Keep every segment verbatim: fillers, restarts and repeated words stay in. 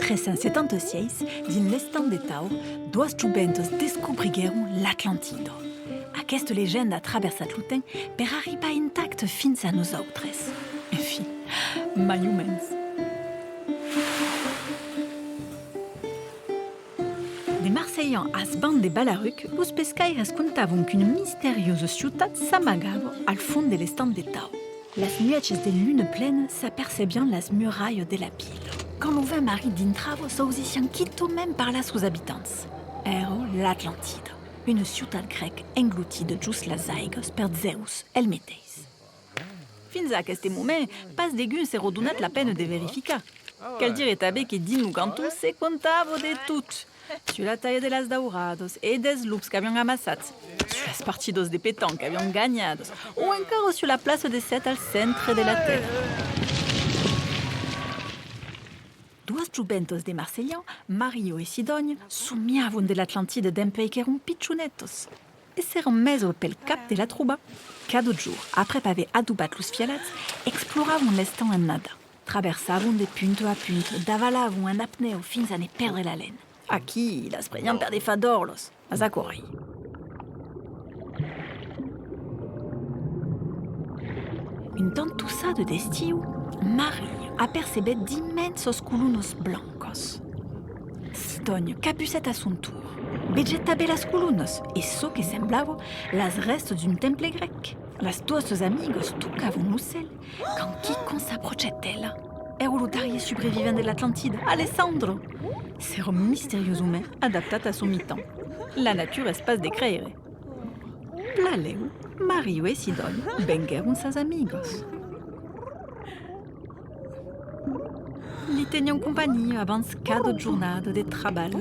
Tres cents setanta sièis, dins l'estanh de Tau, doas joventas descobriguèron l'Atlantida. Aquesta legenda a traversat lo temps per arribar intacte fins a nosautres. Enfin, mai o mens. De Marselhan as bancs de Balaruc, los pescaires contavan qu'una misteriosa ciutat s'amagava al fons de l'estanh de Tau. Las nuèches de luna plena s'apercebián las muralhas de la vila. Quand lo vent marin dintrava, s'ausissián quitament parlar sos abitants. Èra l'Atlantida, una ciutat grèca englotida jos las aigas per Zeus el meteis. Fins a aqueste moment, pas degun s'èra donat la pena de verificar. Cal dire tanben que dins lo canton se contava de tot. Sus la talha de las dauradas e dels lops qu'avián amassats, sus las partidas de petanca qu'avián ganhadas, o encara sus la plaça de sèt al centre de la tèrra. Doas joventas de Marselhan, Mario e Sidònia, somiavan de l'Atlantida dempuèi qu'èran pichonetas. E s'èran mesas pel cap de la trobar. Cada jorn, aprèp aver adobat los fialats, exploravan l'estanh en nadar. Traversavan de punta a punta, davalavan en apnèa fins a ne pèrdre l'alen. Aquí, las prenián per de fadòrlas, mas aquò rai. Un tant tossada d'estiu, Mario apercebèt d'immensas colonas blancas. Sidònia cabussèt a son torn. Vegèt tanben las colonas e çò que semblava las rèstas d'un temple grèc. Las doas amigas tocavan lo cèl quand quicòm s'aprochèt d'ela. Èra lo darrièr subrevivent de l'Atlantida, Alessandro! S'èra misteriosament adaptat a son mitan. La natura es pas de creire. Plan lèu, Mario e Sidònia venguèron sas amigas. Li tenián companhiá abans cada jornada de trabalh.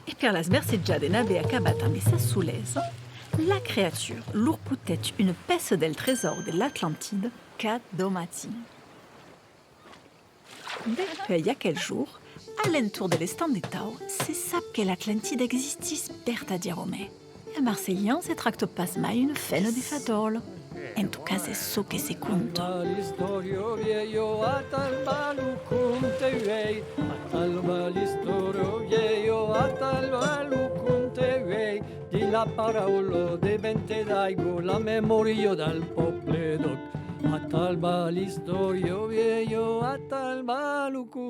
E per las mercejar de n'aver acabat ambe sa solesa, la creatura lor portèt una pèça del tresòr de l'Atlantida cada matin. Dempuèi aquel jorn, a l'entorn de l'estanh de Tau, se sap que l'Atlantida existís vertadièrament. E a Marselhan se tracta pas mai una femna de fadòla. En tot cas, es çò que se conta. Atal va l'istòria vièlha, atal va lo conte uèi, atal va l'istòria vièlha, atal va lo conte uèi, dins la paraula de vent e d'aiga, la memòria del pòble d'òc. Atal va l'istòria vièlha, atal va lo conte